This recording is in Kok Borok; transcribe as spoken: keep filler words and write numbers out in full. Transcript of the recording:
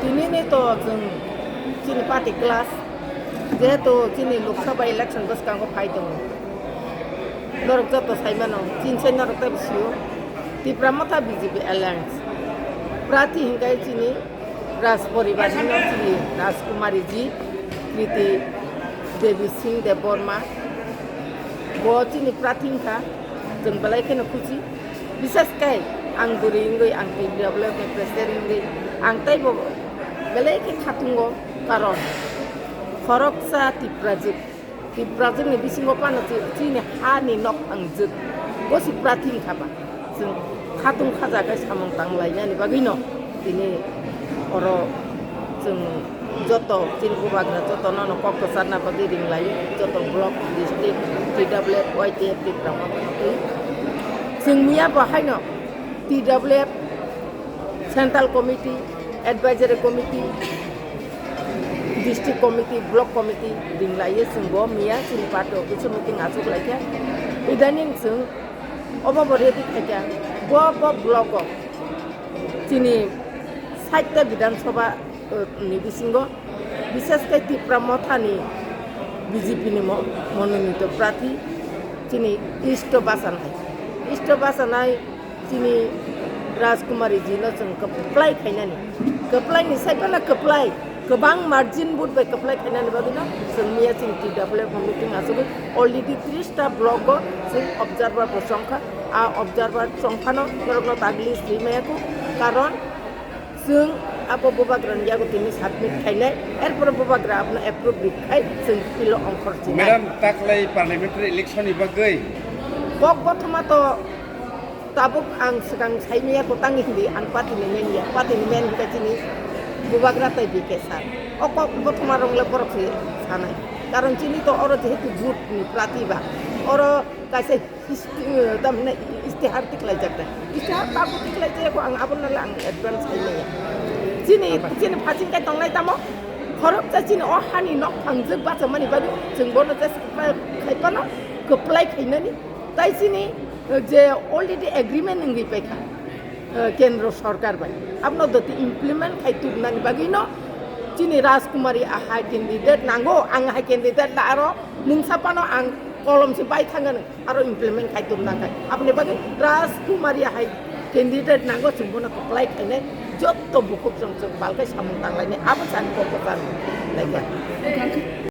Tini ni to chwng chini party class, jehetu chini Lok Sabha election bwskango phai tongo. Norok joto sai mano, chini sai norok tei sio. Tipra Motha B J P Alliance. Prati hinkhe chini Raj poribar hino chini Rajkumari ji, Kriti Devi Singh Debbarma. Bo chini prati hinkha, chwng belai kheno khusi. Bisas khe ang bwrwi wngwi, ang T W F ni president wngwi, ang teibo belai khe khatungo, karon khoroksa Tiprajwk, Tiprajwkni bisingo phano chi-, chini hani nok thangjwk, bo si prati wngkha ba. Chwng khatung khaja khe samung tanglainani bagwino tini oro chwng joto chini bubagra jotono no kok kwcharna bagwi ringlai, joto block, district, T W F, Y T F, Tipra Motha twi. Chwng miya bo haino T W F Central Committee, Advisory Committee, District Committee, Block Committee ringlaiyo chwng bo miya chini party office o meeting achuk laikha. Idaning chwng obo bo ready khaikha. Bo, bo block o chini sait ta Bidhan Sabha, eh, ni bisingo, bishes khe Tipra Motha ni B J P ni mo-, mononito prarthi chini East o bachanai. East o bachanai chini Rajkumari ji no chwng kwplai khainani. Kwplai ni sai phano kwplai, kwbang margin vote bai kwplai khainani bagwi no chwng miya chini T W F o meeting achugwi already tris ta block o chwng observer bo chongkha. A observer chongphano norokno tagli swi maya kho, karon chwng abo bubagrani yago tini submit khainai, erpore bubagra abono approve ri khai chwng pilo ongkhor chinai. Madam, taklai parliamentary election ni bagwi? Kok kothoma to tabuk ang swkang sai maya kho tang hindi ang party ni men ya, party ni men hinkhe chini bubagra tei B K sir. O kok kothoma rong le borok se sanai. Karon chini to oro jehetu jut ni prarthi ba, oro kaisa Isti-, eh, tamni istihar tiklaijak da. Istihar tabuk tiklaijak, ang abono le ang advance khai maya. Chini, chini phasing kai tongnai tamo, khoroksa chini o hani nok thangjak bachamani bagwi chwng bono just khai phano kwplai khainani. Tai chini, eh, je already agreement wngwi paikha, eh, kendro sorkar bai. Abono doti implement khai tubunani bagwino chini Rajkumari ahai candidate nango, ang hai candidate la aro mungsa phano ang kolom se bai thangano. Aro implement khai tubunang khai. Aboni bagwi Rajkumari hai candidate nango, chwng bono kwplai khainai, jotto bukhuk chwng chwng balkhai samung tanglainai, abo chani kok kwchang laikha.